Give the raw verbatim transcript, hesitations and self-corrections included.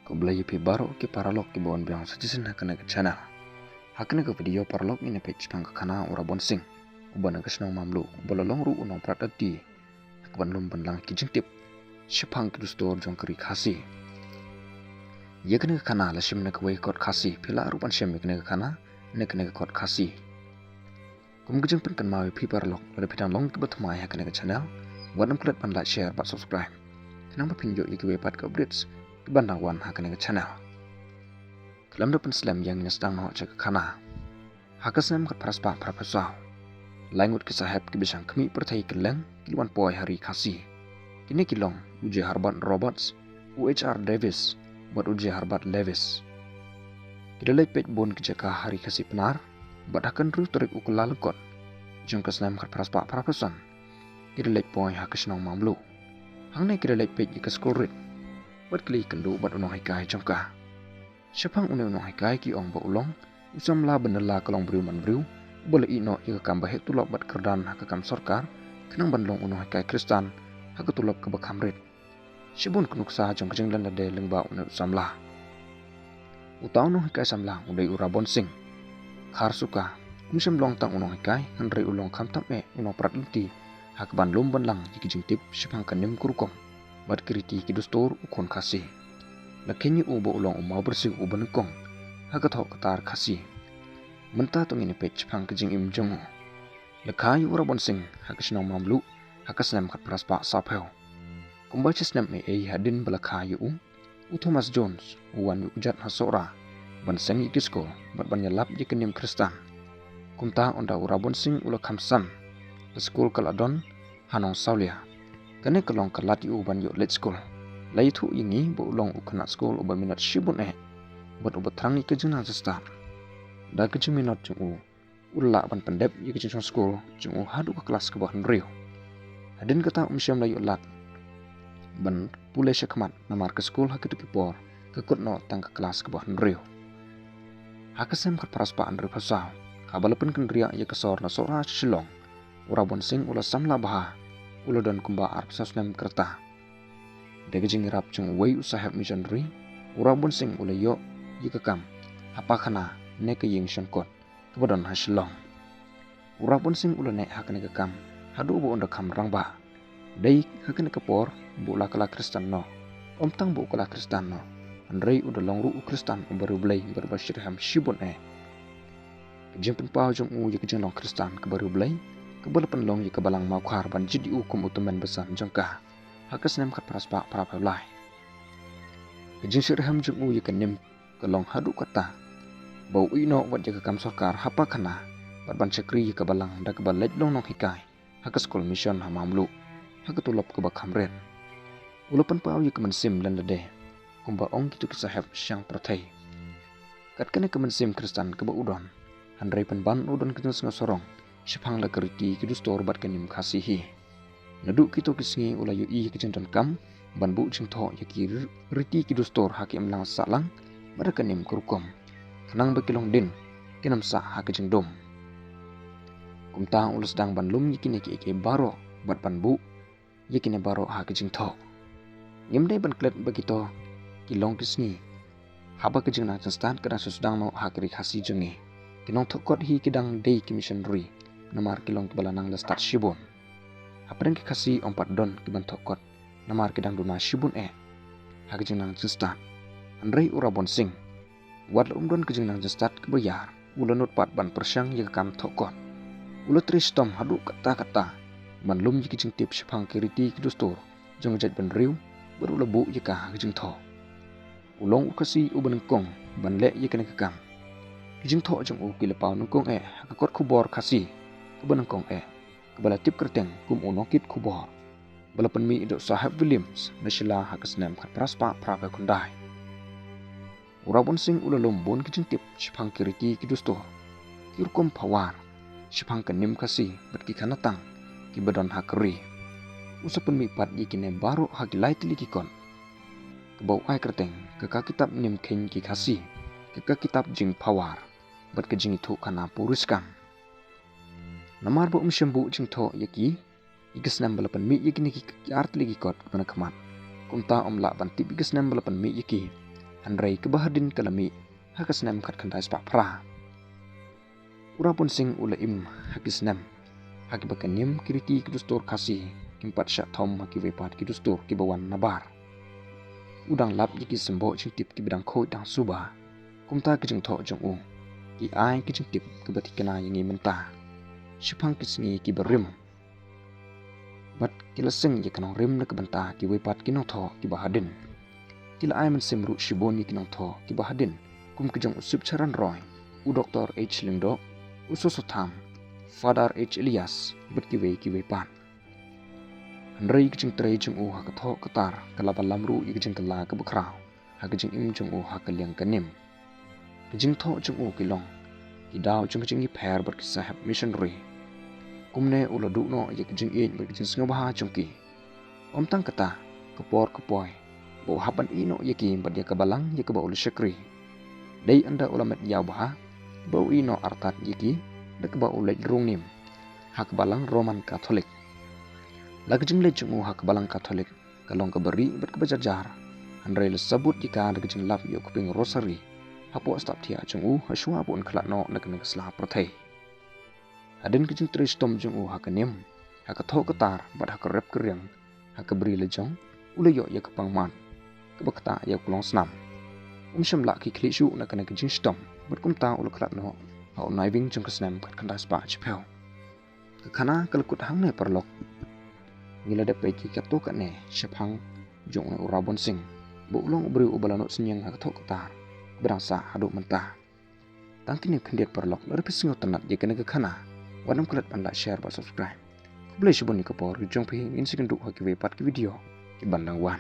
Khublei ïa phi baroh ki paralok kiba wan biang sa shisien ha kane ka channel. Ha kane ka video paralok ngin ïa peit shaphang ka khana u Rabon Singh, uba na ka shnong Mamluh, uba la long ruh u nongprat lynti ha kaban lum ban lang ki jingtip shaphang ki dustur jong ka ri Khasi. Ïa kane ka khana la shim na kawei ka kot Khasi, phi lah ruh ban shim ïa kane ka khana na kane ka kot Khasi. Kum ka jingpynkynmaw ïa phi paralok, lada phi dang long kiba thymmai ha kane ka channel, wat nym klet ban like, share bad subscribe, khnang ba phin ïoh ïa kiwei pat ki updates kiban dang wan ha kane ka channel. Khlem da pynslem, ïa ngin ïa sdang noh sha ka khana. Ha ka snem khatphra spah phraphew saw, lai ngut ki saheb kiba shang khmih pyrthei kylleng ki la wan poi ha ri Khasi. Kine ki long u J Herbert Roberts, u H R Davis bad u J Herbert Lewis. Ki la leit peit bun ki jaka ha ri Khasi Pnar, bad ha ka hynriew tarik u Kyllalyngkot jong ka snem khatphra spah phraphew san, ki la leit poi ha ka shnong Mamluh. Hangne ki la leit peit ïa ka skul rit bad ki la ïakynduh bad u nonghikai jong ka. Shaphang une u nonghikai ki ong ba u long u samla ba nylla ka long briew man briew, uba la ïeh noh ïa ka kam ba heh tulop bad kyrdan ha ka kam sorkar, khnang ban long u nonghikai Khristan ha ka tulop kaba kham rit. Shibun ki nuksa jong ka jinglen lade lyngba une u samla. Uta u nonghikai samla u dei u Rabon Singh. Khar suka, um shym long tang u nonghikai, hynrei u long khamtam eh u nongprat lynti ha kaban lum ban lang ïa ki jingtip shaphang ka niam ka rukom bad ki riti ki dustur u khun Khasi. La kheiñ ïa u ba u long u mawbyrsiew uba nyngkong ha ka thoh ka tar Khasi. Mynta to ngin ïa peit shaphang ka jingim jong u. La kha ïa u Rabon Singh ha ka shnong Mamluh ha ka snem khatphra spah sawphew. Kumba shi snem eiei hadien ba la kha ïa u, u Thomas Jones u wan ïuh jat ha Sohra ban seng ïa ki skul bad ban ïalap ïa ka niam Khristan. Kumta ynda u Rabon Singh u la kham san, ka skul ka la don ha Nongsawlia. Kane ka long ka lad ïa u ban ïoh leit skul. La ïathuh ïa ngi ba u long u khynnah skul uba minot shibun eh bad uba thrang ïa ka jingnang jingstad. Da ka jingminot jong u, u lah ban pyndep ïa ka jingshong skul jong u haduh ka klas kaba hynriew. Hadien kata um shym la ïoh lad ban pule shakhmat, namar ka skul ha kito ki por ka kut noh tang ka klas kaba hynriew. Ha ka snem khatphra spah hynriewphew saw, haba la pynkynriah ïa ka sor na Sohra sha Shillong, u Rabon Singh u la samla bha, u la don kumba arphew saw snem ka rta. Da ka jingïarap jong uwei u saheb missionary, u Rabon Singh u la ïoh ïa ka kam ha Pakhana ne ka ïing shongkut kaba don ha Shillong. U Rabon Singh u la neh ha kane ka kam haduh ba un da kham rangbah. Dei ha kane ka por ba u la kylla Khristan noh. Ym tang ba u kylla Khristan noh, hynrei u da long ruh u Khristan uba riewblei bad uba shitrhem shibun eh. Ka jingpynpaw jong u ïa ka jinglong Khristan kaba riewblei, kaba la pynlong ïa ka Balang Mawkhar ban jied ïa u kum u tymmen basan jong ka ha ka snem khatphra spah phraphew lai. Ka jingshitrhem jong u ïa ka niam ka long haduh katta ba u ïeh noh wat ïa ka kam sorkar ha Pakhana bad ban shakri ïa ka balang da kaba leit long nonghikai ha ka skul mission ha Mamluh, ha ka tulop kaba kham rit. U la pynpaw ïa ka mynsiem len lade, kumba ong kito ki saheb shang pyrthei. Kat kane ka mynsiem Khristan kaba u don, hynrei pynban u don ka jingsngewsarong shaphang la ka riti ki dustur bad ka niam Khasi hi. Naduh kito ki sngi u la ïohi ïa ka jingdonkam ban buh jingthoh ïa ki r-, riti ki dustur ha ki imlang sahlang bad ha ka niam ka rukom, khnang ba ki longdien kin ym sah ha ka jingdum. Kumta u la sdang ban lum ïa kine kiei kiei baroh bad ban buh ïa kine baroh ha ka jingthoh. Ngim dei ban klet ba kito ki long ki sngi haba ka jingnang jingstad ka dang shu sdang noh ha ka ri Khasi jong ngi. Ki nongthoh kot hi ki dang dei ki missionary, namar ki long kiba la nang la stad shibun. Hapdeng ki Khasi ym pat don ki ban thoh kot, namar ki dang duna shibun eh ha ka jingnang jingstad. Hynrei u Rabon Singh, wat la um don ka jingnang jingstad kaba ïar, u la nud pat ban pyrshang ïa ka kam thoh kot. U la trei shitom haduh katta katta ban lum ïa ki jingtip shaphang ki riti ki dustur jong ka jaitbynriew, bad u la buh ïa ka ha ka jingthoh. U long u Khasi uba nyngkong ban leh ïa kane ka kam. Ki jingthoh jong u ki la paw nyngkong eh ha ka kot khubor Khasi kaba nyngkong eh, kaba la tip kyrteng kum u Nongkit Khubor, ba la pynmih da u Saheb Williams na Shilla ha ka snem khatphra spah phraphew khyndai. U Rabon Singh u la lum bun ki jingtip shaphang ki riti ki dustur, ki rukom phawar, shaphang ka niam Khasi bad ki khanatang kiba don ha ka ri. U sa pynmih pat ïa kine baroh ha ki lai tylli ki kot, kaba u ai kyrteng ka, ka kitab Niam Kheiñ ki Khasi, ka, ka kitab Jingphawar bad ka Jingïathuhkhana Puriskam. Namar ba um shym buh jingthoh ïa ki ïa ka snem ba la pynmih ïa kine ki, ki ar tylli ki kot kaba na khmat, kumta um lah ban tip ïa ka snem ba la pynmih ïa ki. Hynrei kaba hadien ka la mih ha ka snem khatkhyndai spah phra. U Raw Bon Sing u la im ha ki snem ha kiba ka niam ki riti ki dustur Khasi kim pat shah thom ha kiwei pat ki dustur kiba wan nabar. U dang lap ïa ki symboh jingtip kiba dang khuid dang suba. Kumta ki jingthoh jong u ki ai ki jingtip kiba thikna ïa ngi mynta shaphang ki sngi kiba rim. Bad ki la seng ïa ka nongrim na ka bynta kiwei pat ki nongthoh kiba hadien. Ki la ai mynsiem ruh shibun ïa ki nongthoh kiba hadien, kum ki jong u Sipcharan Roy, u Doktor H Lyngdoh, u Soso Tham, Father H Elias, bad kiwei kiwei pat. Hynrei ka jingtrei jong u ha ka thoh ka tar ka la ba lam ruh ïa ka jingkylla kaba khraw ha ka jingim jong u ha ka liang ka niam. Ki jingthoh jong u ki long ki daw jong ka jingïapher bad ki sahep missionary. Kumne u la duh noh ïa ka jingïeit bad ka jingsngewbha jong ki. Ym tang kata, ka por ka poi ba u hap ban ïeh noh ïa ki bad ïa ka balang ïa kaba u la shakri. Dei ynda u la met ïaw bha ba u ïeh noh artat ïa ki da kaba u leit rung niam ha ka balang Roman Katholik. La ka jingleit jong u ha ka balang Katholik ka long kaba rieh bad kaba jarjar. Hynrei la sabut ïa ka da ka jinglap ïa u kpieng Rosari hapoh step thiah jong u hashwa ba un khlad noh na kane ka sla pyrthei. Hadien ka jingtrei shitom jong u ha ka niam, ha ka thoh ka tar bad ha ka rep ka riang, ha ka bri la jong u la ïoh ïa ka pang mat kaba ktah ïa u klong snam. Um shym lah khie khlieh shuh na kane ka jingshitom bad kumta u la khlad noh ha u Naiwieng jong ka snem khatkhyndai spah shiphew. Ka khana ka la kut hangne paralok. Ngi la dep peit ki katto katne shaphang jong u Raw Bon Sing ba u long u briew uba la nud synñiang ha ka thoh ka tar kaba dang sah haduh mynta. Tang kine khyndiat paralok, lada phi sngewtynnat ïa kane ka khana, wat nym klet ban like, share bad subscribe. Khublei shibun ïa ka por jong phi, ngin sa ïakynduh ha kiwei pat ki video kiban dang wan.